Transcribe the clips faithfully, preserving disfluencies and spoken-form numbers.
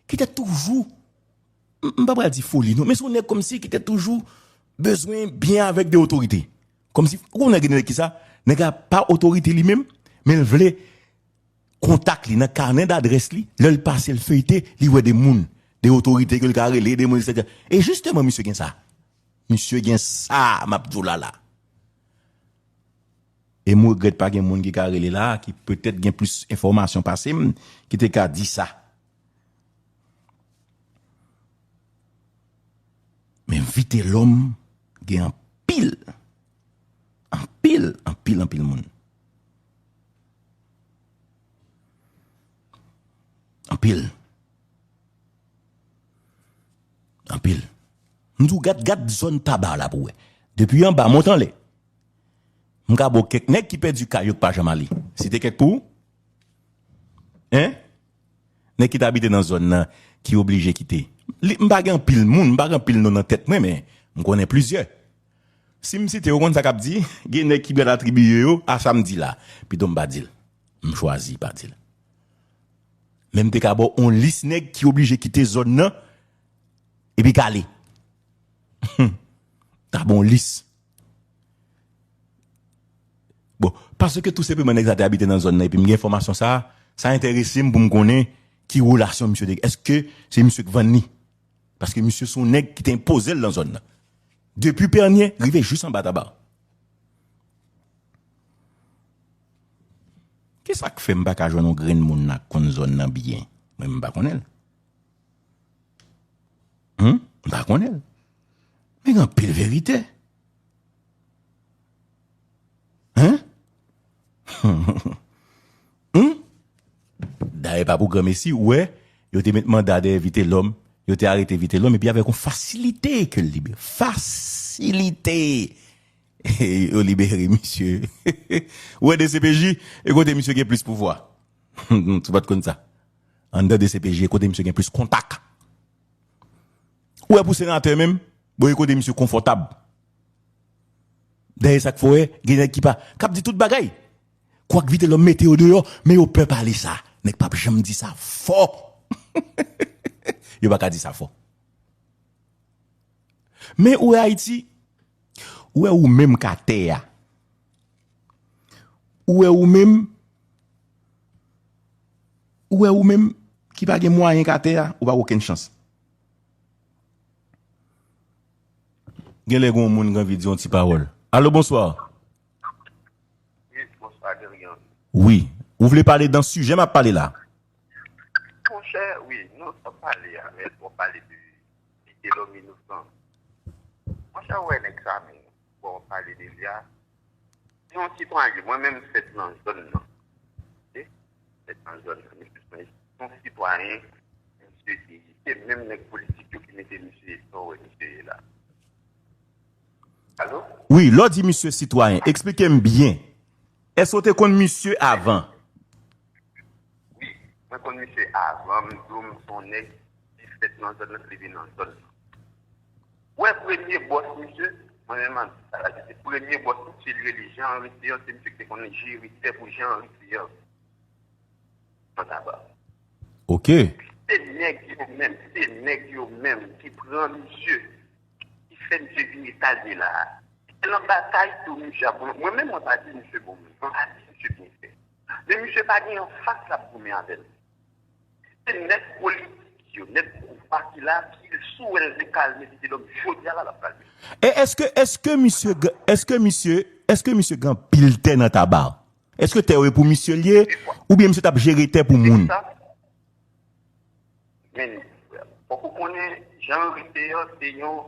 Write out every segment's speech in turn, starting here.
ki te toujou, m m pa pral di foli non, men se yon nèg kòmsi ki te toujou bezwen byen avèk de otorite. Kòmsi, ou konnen gen nèg ki sa, nèg la pa otorite li menm, men l vle kontak li nan kanè dadrès li, lè l pase l feyte, li wè de moun, de otorite ke l ka rele, de moun, etsetera. E jisteman, misye gen sa. Misye gen sa, m ap di w la la. E m regrèt pa gen moun ki ka rele la, ki petèt gen plis enfòmasyon pase m, ki te ka di sa. Men Vitelhomme gen anpil, anpil, anpil, anpil moun. Anpil. Anpil. M di w, gad, gad zòn Taba la pou w wè. Depi anba, monte anlè. M ka ba w kèk nèg ki pèdi kay yo k pa janm ale. Site kèk pou ou? Hein? Nèg ki t abite nan zòn nan, ki oblije kite. Li, m pa gen anpil moun, m pa gen anpil non nan tèt mwen, men m konnen plizyè. Si m site yo, ou konn sa k ap di? Gen nèg ki pral atribiye yo a sa m di la. Pito m pa di l. M chwazi pa di l. Men m te ka ba w on lis nèg ki oblije kite zòn nan, epi k ale. Ta ba w on lis. Bon, paske tou senpleman nèg sa te abite nan zòn nan, epi m gen enfòmasyon sa, sa enterese m pou m konnen ki relasyon misye te gen. Èske se misye k vann li? Paske misye se yon nèg ki te enpoze l nan zòn nan. Depi Pènye, rive jis anba Taba. Kisa k fè m pa ka jwenn yon grenn moun la k konn zòn nan byen? Mwen, m pa konnen l. Hum? M pa konnen l. Men gen anpil verite. Hein? Hum? Dayè, pa pou granmesi, ou wè, yo te met manda dèyè Vitelhomme, yo te arete Vitelhomme, epi avèk yon fasilite ke l libere. Fasilite! Yo libere misye. Ou wè, D C P J, e kote misye gen plis pouvwa. Ou pa t konn sa. Anndan D C P J, e kote misye gen plis kontak. Ou wè, pou senatè menm, bon, e kote misye konfòtab. Dayè, sa k fè w wè, gen nèg ki pa, k ap di tout bagay. Kwak Vitelhomme mete yo deyò, men yo pè pale sa. Nèg p ap janm di sa fò. Yo pa ka di sa fò. Men ou wè Ayiti, ou wè ou menm k atè a. Ou wè ou menm, ou wè ou menm ki pa gen mwayen k atè a, ou pa gen okenn chans. Genlè gen yon moun ki anvi di yon ti pawòl. Alo, bonswa. Wi, bonswa, Derian. Wi. Ou vle pale nan sijè m ap pale la? Monchè, wi, nou t ap pale avè l, w ap pale de Vitelhomme Innocent. Monchè, ou wè nèg sa, men, bon, w ap pale de li a. Se yon sitwayen, mwen menm m fèt nan zòn nan. Ok? M fèt nan zòn nan, men se yon sitwayen, misye te, se menm nèg politik yo ki mete misye sa w wè misye ye la. Alo? Wi, lè w di misye sitwayen, eksplike m byen. Èske w te konn misye avan? Wi, mwen konn misye avan, m di w m se yon nèg ki fèt nan zòn nan, ki leve nan zòn nan. Ou wè premye bòs misye, mwen menm m ap di sa la, se premye bòs misye, li rele Jean Henry Ceant, se misye ki te konn jere tè pou Jean Henry Ceant. Nan Taba. Ok. Se nèg yo menm, se nèg yo menm ki pran misye, ki fè misye vin eta l ye la a. Se nan batay tou misye ap goumen. Mwen menm, mwen pa di misye bon moun. Mwen pa di misye byen fè. Men misye pa gen anfas l ap goumen avè l. Se nèg politik yo, nèg pouvwa ki la, ki sou wè l dekalme Vitelhomme jodi a la, l ap kalme. E èske, èske misye, èske misye, èske misye gen anpil tè nan Taba? Èske tè yo e pou misye l ye, oubyen misye t ap jere tè pou moun? Men, fòk ou konnen, Jean Henry Ceant se yon,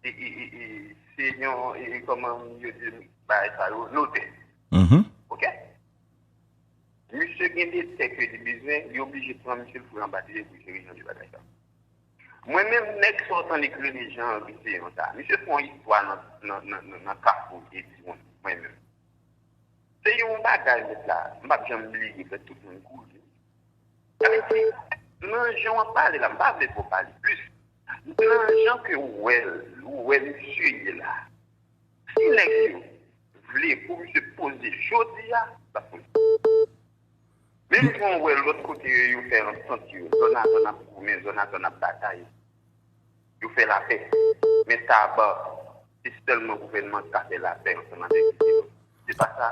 e, e, e, e, se yon, e, e, kòman yo di bagay sa yo, notè. Mhm. Ok? Misye gen de tè ke li bezwen, li oblije pran misye l foure anba pye pou jere jan de bagay sa. Mwen menm, nèg sa w tande k rele Jean Henry Ceant sa, misye fè yon istwa nan, nan, nan, nan, nan Kafou Edimond, mwen menm. Se yon bagay, mèt la, m p ap janm bliye, fè tout moun kouri. Sa vle di, nan jan w ap pale la, m pa vle fè w pale plis. Nan jan ke ou wè l, ou wè misye ye la. Si nèg yo vle pou misye poze jodi a, l ap poze. Menm jan w wè lòt kote yo, yo fè antant yo, zòn a zòn ap goumen, zòn a zòn ap batay, yo fè lapè. Men Taba, se sèlman gouvènman ki ka fè lapè ansanm avèk Isidò. Se pa sa.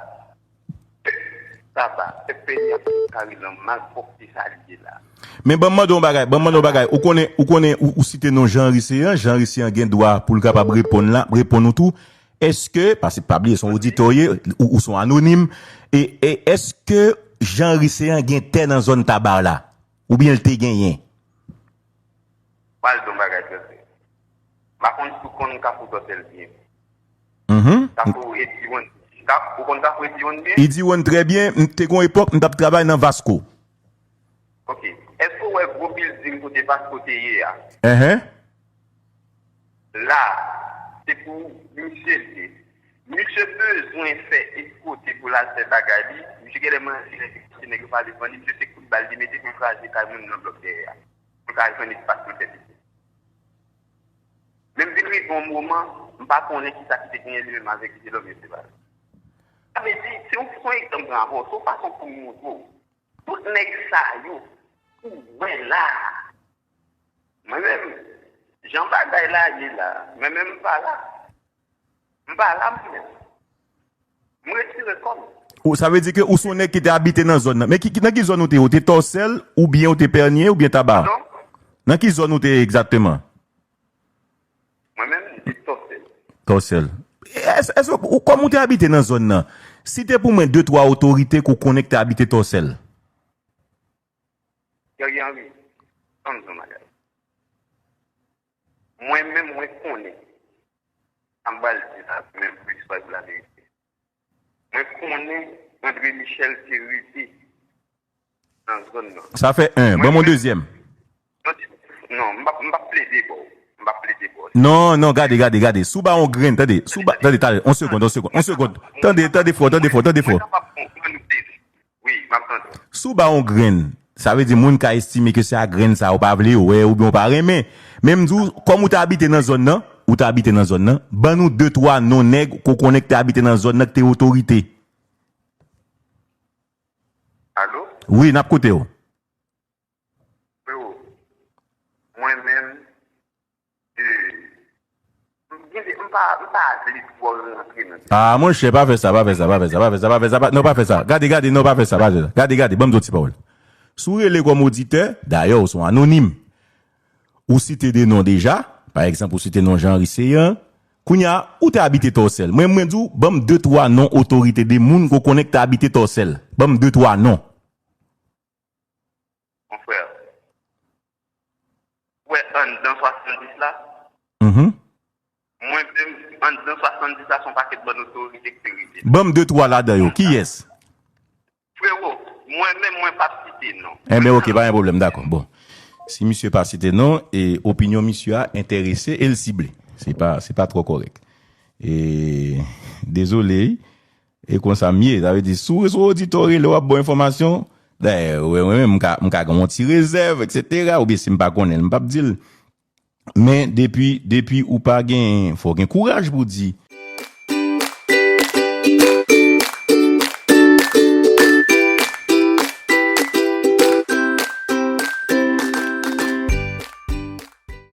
Taba, pèp peyi a toujou kare nan malpwòpte sa li ye la. Men ban m mande yon bagay, ban m mande yon bagay. Ou konnen, ou konnen, ou, ou site non Jean Henry Céant, Jean Henry Céant gen dwa pou l kapab reponn la, reponn ou tou. Èske, paske pa bliye, se yon oditè w ye, ou, ou se yon anonim, e, e èske Jean Henry Céant gen tè nan zòn Taba la? Oubyen l te genyen? Pral di yon bagay, Joseph. M pa konn si w konn Kafou Tòsèl byen. Mhm. Kafou Ediwonn. Kaf-, ou konn Kafou Ediwonn byen? Ediwonn trè byen, m te gon epòk, m t ap travay nan Vasco. Ok. Èske w wè gwo bilding kote Vasco te ye a? Enhen. La, se pou misye l ye. Misye bezwen fè eskote pou l al fè bagay li. Misye genlè manje nèg, se nèg yo pale fann li. Misye se kout bal li mete pou l kraze kay moun nan blòk dèyè a. Pou l ka jwenn espas pou l fè pitit. Men m vin rive yon moman, m pa konnen kisa ki te genyen li menm avèk Isidò, men se pa sa. Sa vle di, se yon, se yon egzanp m pran avè w, se yon fason pou m montre w. Tout nèg sa yo, ou wè la a. Mwen menm, jan bagay la ye la, mwen menm m pa la. M pa la, mwen menm. M retire kò m. Ou, sa vle di ke ou se yon nèg ki te abite nan zòn nan. Men ki, ki, nan ki zòn ou te ye? Ou te Tòsèl, oubyen ou te Pènye, oubyen Taba? Non. Nan ki zòn ou te ye egzakteman? Mwen menm, m te Tòsèl. Tòsèl. Èske, èske ou, kòm ou te abite nan zòn nan, site pou mwen de, twa otorite ke w konnen ki te abite Tòsèl? Thierry Henry, tann yon bagay. Mwen menm, mwen konnen. Sa m pral di la, menm pou istwa di laverite. Mwen konnen André Michel te rete nan zòn nan. Sa fè en. Ban m yon dezyèm. Non, m p ap, m p ap plede ba w. M p ap plede ba w. Non, non, gade, gade, gade. Si w ba yon grenn, tande. Si w ba, tande, tande. On segond, on segond, on segond. Tande, tande fò, tande fò, tande fò. Mwen kapab konprann ou deja. Wi, m ap tande w. Si w ba yon grenn, sa vle di moun ka estime ke se a grenn sa ou pa vle wè oubyen ou pa renmen. Men m di w, kòm ou te abite nan zòn nan, ou te abite nan zòn nan, ban nou de, twa non nèg ke w konnen ki te abite nan zòn nan ki te otorite. Alo? Wi, n ap koute w. Freo, mwen menm, e, m gen de, m pa, m pa vle twò rantre nan sa. Ah, monchè, pa fè sa, pa fè sa, pa fè sa, pa fè sa, pa fè sa, pa, non, pa fè sa. Gade, gade, non, pa fè sa, pa fè sa. Gade, gade, ban m di w ti pawòl. Si w rele kòm oditè, dayè, ou se yon anonim. Ou site de non deja, pa egzanp, ou site non Jean Henry Céant. Kounye a, ou te abite Tòsèl. Mwen, mwen di w, ban m de, twa non otorite de moun ke w konnen ki te abite Tòsèl. Ban m de, twa non. Mon frè, ou wè anndan swasanndis la? Mhm. Mwen menm, anndan swasanndis la, se yon pakèt bann otorite ki te rete. Ban m de, twa ladan yo. Kiyès? Frero, mwen menm, mwen p ap site non. Enben, ok, pa gen pwoblèm, dakò. Bon. Si misye pa site non, e opinyon misye a enterese e l sible. Se pa, se pa twò kòrèk. E, dezole, e konsa m ye. Sa vle di, si w, si w oditè w rele, w ap ba w enfòmasyon, dayè, wè, mwen menm, m ka, m ka gen yon ti rezèv, etsetera, oubyen si m pa konnen l, m p ap di l. Men depi, depi ou pa gen, fò w gen kouraj pou w di,